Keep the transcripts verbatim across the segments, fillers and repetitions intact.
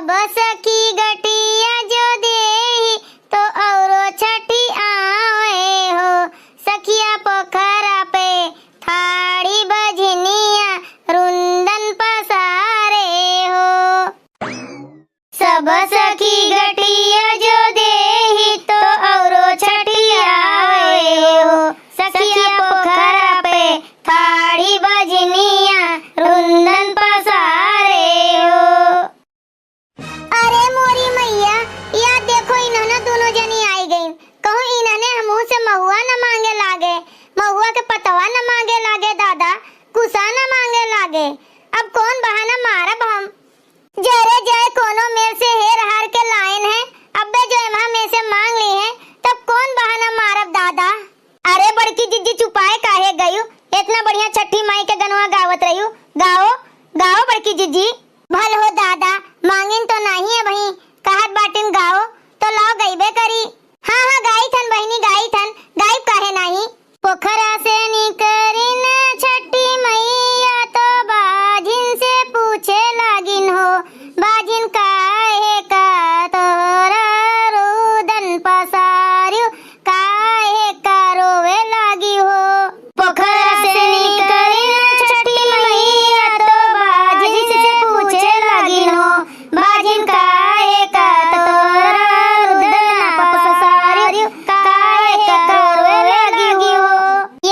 अब सखी गठिया जो देही तो औरो छठी आवे हो, सखिया पोखरा पे ठाड़ी बजनिया रुंदन पसारे हो। सब सखी गठिया जो देही तो औरो छठी आवे हो, सखिया पोखरा पे ठाड़ी बजनिया रुंदन पसारे हो। अरे मोरी मैया, या देखो इन्हने दुनो जनी आई गईं। कहूँ इन्हने हमहू से महुआ न माँगे लागे, महुआ के पतवा न माँगे लागे दादा, कुसा न माँगे लागे। अब कौन बहाना मारब हम? जरे जाए कोनो मेर से हेर हार के लाइन है, अब्बे जो एम्हा में से माँग ली है, तब कौन बहाना मारब दादा? अरे बड़की जिज्जी, चुपाए काहे गयू? इतना बढ़िया छठी माई के गनवा गावत रह्यू, गाओ, गाओ बड़की जिज्जी। भल हो दादा, माँगिन तो नाहीं अबहीं, कहत बाटिन गाओ, तो लाओ गइबे करी। हाँ, हाँ, गाई थन बहिनी, गाई थन, गाइब काहे नाहीं? पोखरा से निकरिन छठी मैया तो बाझिन से पूछे लागिन हो, बाझिन काहे का तोरा रुदन पसारियो, काहे का रोवे लागी हो। पोखरा से निकरिन छठी मैया तो बाझिन से पूछे लागिन हो, बाझिन काहे का तोरा रुदन पसारियो, काहे का रोवे लागी हो।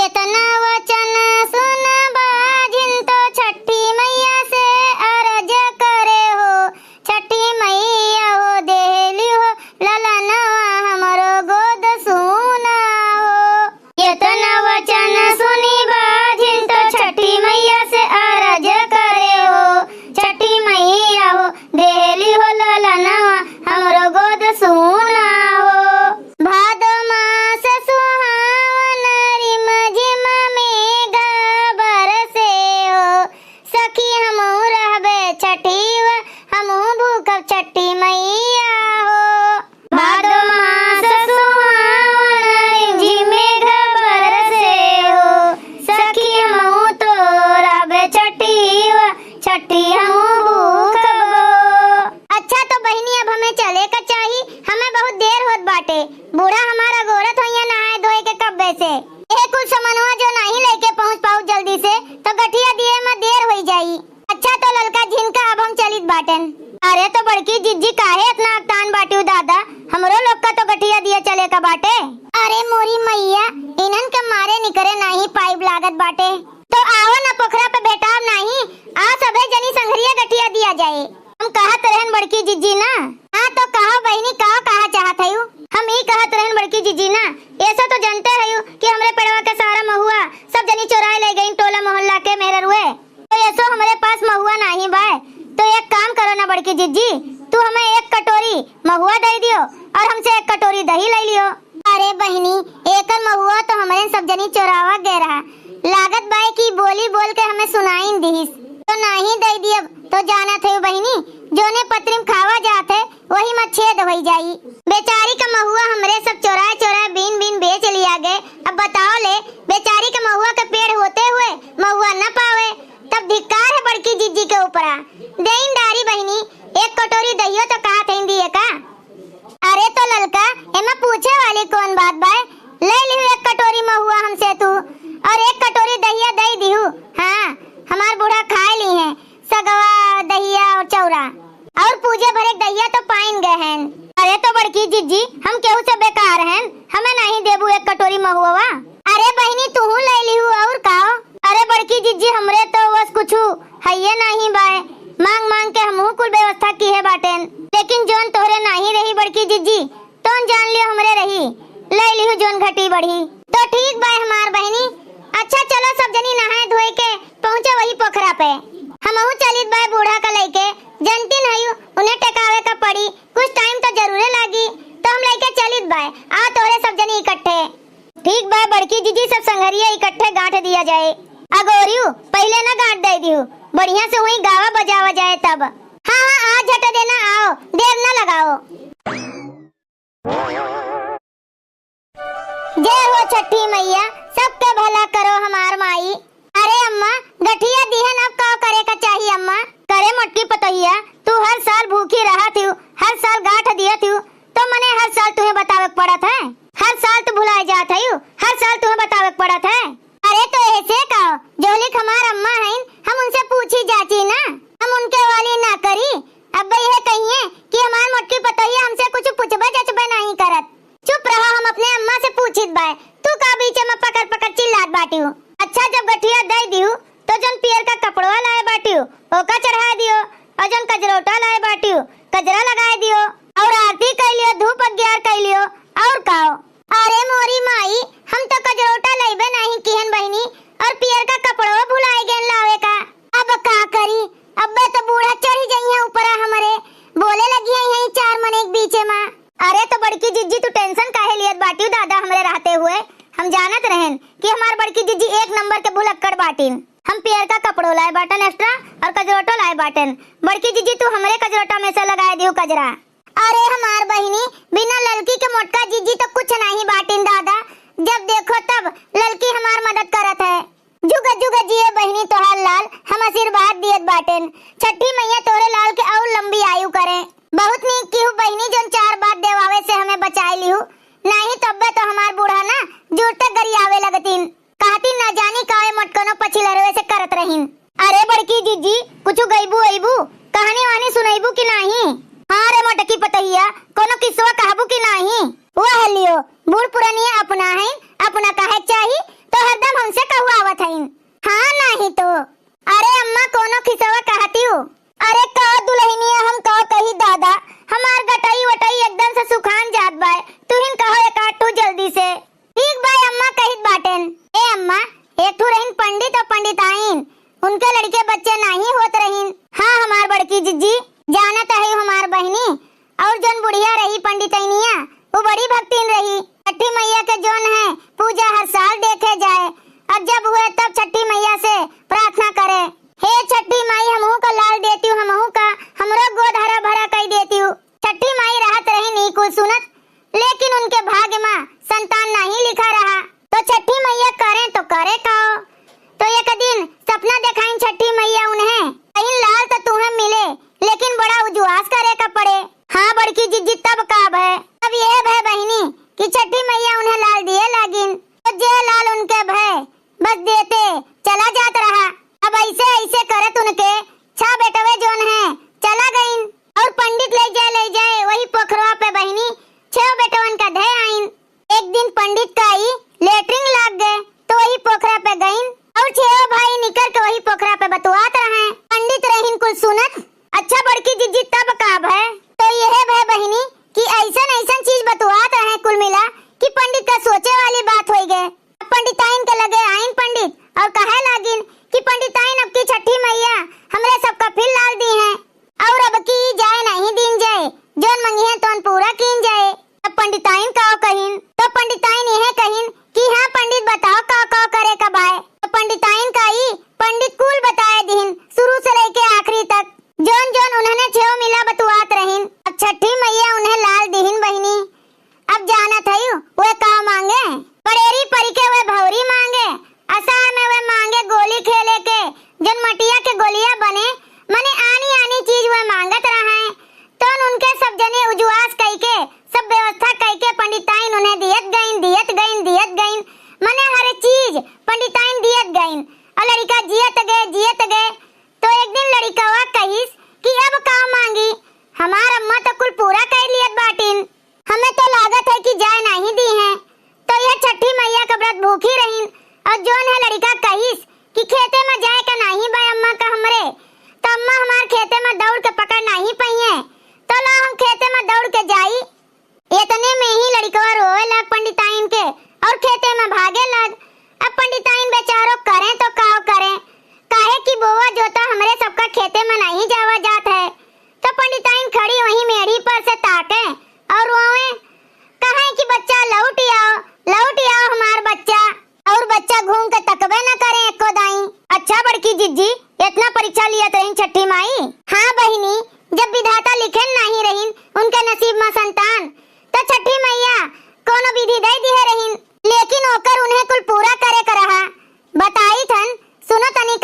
एतना वचन सुन बाझिन तो छठी मैया से अरज करे हो, छठी मैया हो देली हो ललनवा हमरो गोद सुना हो। एतना वचन सुनी बाझिन तो छठी मैया से अरज करे हो, छठी मैया हो देली हो ललनवा हमरो गोद सुना हो। भादो मास सुहावन रिम झिम मेघ बरसे हो, सखी हमहू रहबे छठीवा, हमहू भूखब छठी मैया हो। भादो मास सुहावन रिम झिम मेघ बरसे हो, सखी हमहू तो रहबे छठीवा, छठी हमहू भूखबो। अच्छा तो बहिनी, अब हमें चले का चाही, हमें बहुत देर होत बाटे। बूढ़ा हमार अगोरत होइया नहाए धोए के कब्बे से। एह कुल समनवा जो नाहीं लेके पहुँच पाऊ जल्दी से, तो गठिया दिए में देर होई जाई। अच्छा तो ललका झिनका, अब हम चलित बाटेन। अरे तो बड़की जिज्जी, काहे इतना अकतान बाटिउ दादा, हमरो लोग का तो गठिया दिए चले का बाटे। अरे मोरी मैया, इन्हन के मारे निकरे नाहीं पाइब लागत बाटे। तो आओ ना पोखरा पे भेटाब नाहीं, आ सभे जनी संघरिया गठिया दिया जाए। हम कहत रहन बड़की जिज्जी ना। हाँ तो कहो बहिनी, का कहा चाहत हयू? हम ई कहत रहन बड़की जिज्जी ना, ऐसा तो जानते हयू कि हमरे पेड़वा के सारा महुआ सब जनी चोराए ले गईन टोला मोहल्ला के मेहररुए। तो ऐसो हमरे पास महुआ नाहीं बाय, तो एक काम करो ना बड़की जिज्जी, तू हमें एक कटोरी महुआ दे दियो और हमसे एक कटोरी दही ले लियो। अरे बहिनी, एकर महुआ तो हमरे सब जनी चोरावा गए रहा। लागत बाय कि बोली बोल के हमें सुनाइन दिहिस, तो नाहीं दे दियब। तो जानत हयू बहिनी, जोने पतरी में खावा जात है, वही में छेद होई जाई। बेचारी का महुआ हमरे सब चोराए चोराए बीन बीन बेच लिया गए। अब बताओ ले, बेचारी के महुआ के पेड़ होते हुए महुआ न पावे, तब धिक्कार है बड़की जिज्जी के ऊपरा। देइन डारी बहिनी, एक कटोरी दहियो तो कहा थईन दिए का। अरे तो ललका, एमा पूछे वाली कौन बात बाय? ले लिहू एक कटोरी महुआ हमसे तू, और एक कटोरी दहिया दे दिहू। हाँ, हमार बूढ़ा खाए ली हैं सगवा, दहिया और चौरा, और पूजे भरे के दहिया तो पाइन गए हैं। अरे तो बड़की जिज्जी, हम केहू से बेकार हैं, हमें नहीं देबू एक कटोरी महुआ? अरे बहिनी, तूहू ले लिहू और का? अरे बड़की जिज्जी, हमरे तो बस कुछ हइये नाहीं बाय, मांग मांग के हमहू कुल व्यवस्था किहे बाटेन, लेकिन जौन तोहरे नाहीं रही बड़की जिज्जी, तौन जान लियो हमरे रही, ले लिहू जौन घटी बढ़ी। तो ठीक बाय हमार बहिनी, अच्छा चलो सब जनी नहाए धोए के पहुँचो वही पोखरा पे, हमहू चलित बाय बूढ़ा का लइके, जनतिन हयू उन्हें टेकावे का पड़ी, कुछ टाइम तो जरूरे लागी, तो हम लइके चलित बाय, आ तोहरे सब जनी इकट्ठे। ठीक बा बड़की जिज्जी, सब संघरिया इकट्ठे गांठ दिया जाए। अगोरियो, पहिले ना गांठ दे दिहू, बढ़िया से हुई गावा बजावा जाए तब। हाँ, हाँ, आ झट देना आओ, देर ना लगाओ। जय हो छठी मैया, सबके भला करो हमार माई। अरे अम्मा, गठिया दिहन, अब का करे का चाही अम्मा? करे मोटकी पतोहिया, तू हर साल भूखी रहत हिउ, हर साल गांठ दियत हिउ, तो मने हर साल तुहे बतावे के पड़त है? हर साल तू भुलाए जात हिउ, हर साल तुहे बतावे के पड़त है? अरे तो ऐसे का, जोहलिक हमार अम्मा हईन, हम उनसे पूछी जाची ना, हम उनके वाली ना करी। अब यह कहिए कि हमार मोटकी पतोहिया हमसे कुछ पूछबे जचबे नहीं करत। चुप रहो, हम अपने अम्मा से पूछित बाय, तू का बीचे में पकड़ पकड़ चिल्लात बाटिउ? अच्छा, जब गठिया दे दिउ, तो जौन पियर का कपड़वा लाए बाटिउ, ओका चढ़ा दियो, और जौन कजरोटा लाए बाटिउ, कजरा लगाए दियो, और आरती कइ लियो, धूप अग्यार कइ लियो, और काओ? अरे मोरी माई, हम तो कजरोटा लइबे नहीं किहन बहिनी, और पियर का कपड़वा भुलाए गेन लावे का। अब का करी, अब्बे तो बूढ़ा चढ़ी जइहें ऊपरा हमरे, बोले लगिहें यहीं चार मने के बीचे में। अरे तो बड़की जिज्जी, तू tension काहे लियत बाटिउ दादा हमरे रहते हुए? हम जानत रहेन कि हमार बड़की जिज्जी एक नंबर के भुलक्कड़ बाटिन। हम पियर का कपड़ो लाए बाटन extra और कजरोटो लाए बाटन। बड़की जिज्जी, तू हमरे कजरोटा में से लगाए दिउ कजरा। अरे हमार बहिनी, बिना ललकी के मोटका जिज्जी तो कुछ नहीं बाटिन दादा। जब देखो तब ललकी हमार मदद करत है। जुग जुग जिए बहिनी तोहार लाल, हम आशीर्वाद दियत बाटेन। छठी मैया तोहरे लाल के और लंबी आयु करें। बहुत नीक किहू बहिनी, जौन चार बात देवावे से हमें बचाए लिहू, नाही तब्बे तो हमार बूढ़ा ना जुरते गरियावे लगतीन। कहती न जानी काहे मोटकनो पछिलरवे से करत रहीन। अरे बड़की जिज्जी, कुछ गइबू अइबू, कहानी वहानी सुनइबू कि नाही? हाँ रे मोटकी पतहिया, कोनो किस्सा कहबू कि नाही? वह लियो, बूढ़ पुरनिया अपना हईन, अपना कहे चाही तो हरदम हमसे कहुआवत हईन। हाँ नाही तो। अरे अम्मा, कोनो खिसवा कहतिउ? अरे का दुलहिनिया, हम का कही दादा, हमार गटई वटई एकदम से सुखान जात बाय। तुहिन कहो एक आध ठू जल्दी से। ठीक बाय अम्मा, कहित बाटेन। ए अम्मा, एक ठू रहीन पंडित और पंडिताइन, उनके लड़के बच्चे नाही होत रहीन। हाँ हमार बड़की जिज्जी, जानत है हमार बहिनी, और जौन बुढ़िया रही पंडितैनिया, वो बड़ी भक्तिन रही। छठी मैया के जौन है पूजा हर साल देखे जाए, और जब हुए तब छठी मैया से प्रार्थना करे, "हे छठी माई, हमहू का लाल देतिउ, हमहू का, हमरो गोद हरा भरा कई देतिउ।" छठी माई रहत रही नी कुल सुनत, लेकिन उनके भाग्य मा संतान नहीं लिखा रहा। तो छठी मैया करें तो करे का? तो एक दिन सपना देखाइन छठी मैया उन्हें, कहीं लाल तो तुम्हें मिले, लेकिन बड़ा उजवास करे का पड़े। हाँ बड़की जिज्जी, तब का भय? तब यह भय बहिनी कि छठी मैया उन्हें लाल दिए लागिन, तो जे लाल उनके भय बस देते चला जात रहा। अब ऐसे ऐसे करत उनके छह बेटवे जौन है चला गइन, और पंडित ले जाए ले जाए वही पोखरवा पे बहिनी छह बेटवन का धे आइन। एक दिन पंडित का ई लेटरिन लाग गए, तो वही पोखरा पे गइन और छेओ भाई निकर के वही पोखरा पे बतुआत रहे। पंडित रहीन कुल सुनत। अच्छा बड़की जिज्जी, तब का भय? तो यह भय बहिनी कि ऐसन ऐसन चीज बतुआत रहे कुल मिला कि पंडित का सोचे वाली बात होई गए। अब पंडिताइन के लगे आइन पंडित और कहे लागिन कि पंडिताइन, अब की छठी मैया हमरे सबका फिर लाल दी हैं। और अब की जाए नहीं दीन जाए, जौन मंगिहैं तौन पूरा कीन जाए। तब पंडिताइन काव कहिन? तब पंडिताइन यह कहिन कि हाँ पंडित, बताओ काव काव करे का बाय। तब पंडिताइन का ई पंडित कुल बताए दिहिन, शुरू से लेके आखिरी तक, जौन जौन उन्हने छेव मिला बतुआत रहिन। अब छठी मैया उन्हें लाल दिहिन बहिनी। अब जानत हयू वे का मांगे? पड़ेरी परी के वे भौरी मांगे, असार में वे मांगे गोली खेले के, जौन मटिया के गोलिया बने, मने आनी आनी चीज वे मांगत रहे। तौन उनके सब जने उजवास कई के, सब व्यवस्था कई के पंडिताइन उन्हें दियत गइन, दियत गइन, दियत गइन, मने हर चीज पंडिताइन दियत गइन। और लड़िका जियत गए, जियत गए। तो एक दिन लड़िकवा कहिस कि अब का मांगी, हमार अम्मा तो कुल पूरा कर लियत बाटिन। हमें तो लागत है कि जाए नाही दी हैं। तो यह छठी मैया का व्रत भूखी रहिन और जौन है लड़िका कहिस कि खेते में जाए का नाही बा अम्मा का हमरे, तो अम्मा हमार खेते में दौड़ के पकड़ नाही पइहें, तो ला हम खेते में दौड़ के जाई। इतने में ही लड़िकवा रोवे लग पंडिताइन के और खेते में भागे लग। अब पंडिताइन बेचारो करें तो काव करें, काहे कि बोवा जोता हमरे सबका खेते में नाही जावा जात है। तो पंडिताइन खड़ी वहीं मेढ़ी पर से ताके और रोवे, कहे कि बच्चा लौट आओ, लौट आओ हमार बच्चा। और बच्चा घूम के तकबे न करे एको दाई। अच्छा बड़की जिज्जी, इतना परीक्षा लियत रहिन छठी माई? हाँ बहिनी, जब विधाता लिखेन नाही रहिन उनके नसीब में संतान, तो छठी मैया कोनो विधि दे दिहे रहिन, लेकिन ओकर उन्हें कुल पूरा करे का रहा। बताई थन, सुनो तनी